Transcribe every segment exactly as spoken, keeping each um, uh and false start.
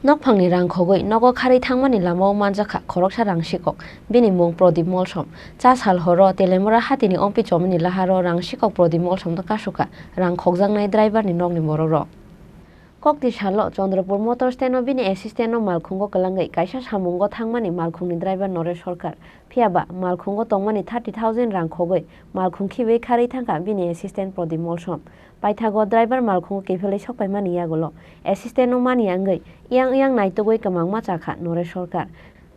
Nokphangni rang khogwi nogo kharwi thangmani lamao manjakha khoroksa rang sikok, bini mung Prodip Molsom. Cha sal horo Telemura hatini ompi chomani laharo rang sikok Prodip Molsomno kasukha rang khokjaknai driverni nokni borokrok. Kokti salo Chandrapur motor stand-o bini assistant-no malkhungo kwlangwi kaisa samungo thangmani malkhungni driver Noresh Sarkar. Phiyaba malkhungo tongmani thirty thousand rang khogwi malkhung khibiwi kharwi thangkha bini assistant Prodip Molsom. Paithago driver malkhungo kiphilwi sokpaimani yagulo assistant-no mani wngwi iyang iyang naitugwi kwmangma chakha Noresh Sarkar.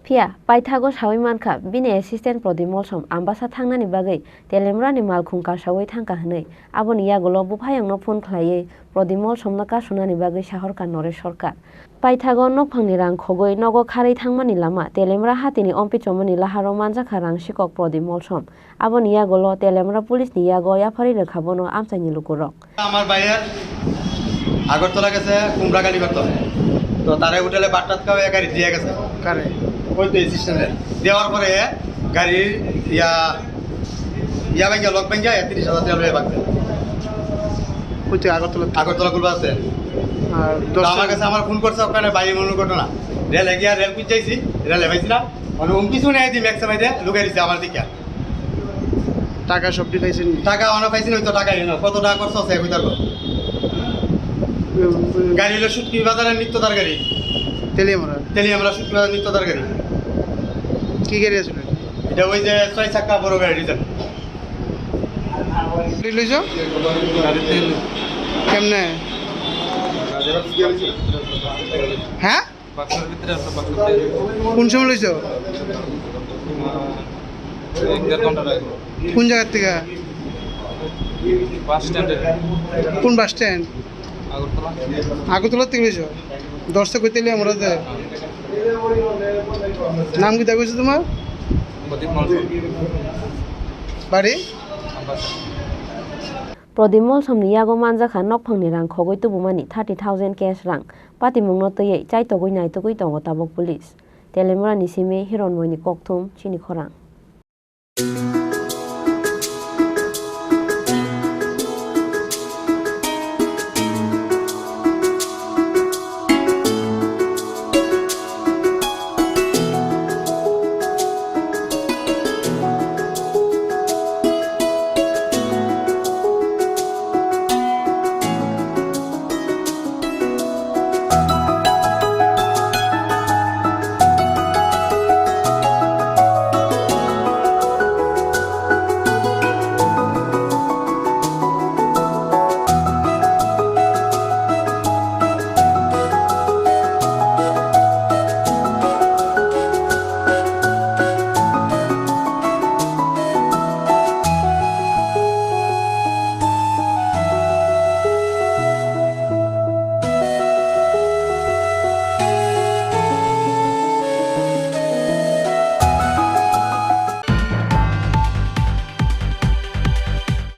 Phiya paithago sawi mankha bini assistant Prodip Molsom Ambasa thangnani bagwi Telemurani malkhung kasawi thangkha hwnwi. Aboni yagulo buphayungno phone khlaiwi Prodip Molsomno kasunani bagwi sahorkha Noresh Sarkar. Paithago nokphangni rang khogwi nogo kharwi thangmani lama Telemura hatini ompi chomani laharo manjakha rang sikok Prodip Molsom. Aboni yagulo Telemura police ni yago yapharwi rwkha bono amchaini lukurok. আমার ভাইয়ের আগরতলা গেছে কুমড়াখালি করতে। তো তারে হোটেলে ভাত টাত খাওয়াই গাড়ি দিয়ে গেছে। কারে? ওই তো অ্যাসিস্ট্যান্টে। দেওয়ার পরে গাড়ির ইয়া, ইয়া ভাঙ্গা, লক ভাঙ্গা, তিরিশ হাজার টাকা লইয়া ভাগছে। কই তুই আগরতলা? আগরতলা কুলবা আছে। আর তো দশ আমার কাছে আমার ফোন করছে ওখানে ভাই এমন ঘটনা। রেলে গিয়া রেল খুঁজ যাইছি, রেলে পাইছি না। মানে ও পিছনে আইছি ম্যাক্সে বাইরে লুকাই দিছে আমার দিকে। টাকা সব দিলাইছেন? টাকা অনেক পাইছি না, ওই তো টাকা এনে। কত টাকা খরচ আছে, কই তারপর? উম, গাড়ি হলো শুটকি বাজারের নিত্য তরকারি। তেলিয়ামুড়া? তেলিয়ামুড়া শুটকি বাজার নিত্য তরকারি। কি গাড়ি আসলে? এটা ওই যে ছয় চাক্কা বড় গাড়ি, ডিজেল। কি লইছো? গাড়ি তেল। কেমনে? হ্যাঁ? বাক্সের ভিতরে আছে, বাক্সের ভিতরে। কোন সময় লইছো? আহ, এক দেড় ঘন্টার আগে। কোন জায়গার থেকে? বাস স্ট্যান্ডে। কোন বাস স্ট্যান্ড? আগরতলা। আগরতলা থেকে লইছো? দশটা কইতে আমরা যে। নাম কি দাবি তোমার? প্রদীপ মণ্ডল। বাড়ি? Ambassa. Prodip Molsomni yago manjakha nokphangni rang khogwi tubumani thirty thousand cash rang. Patimungno twiwi chaitogwi naitugwi tongo tabuk police. Telemurani simi Hironmoini kokthum chini khorang.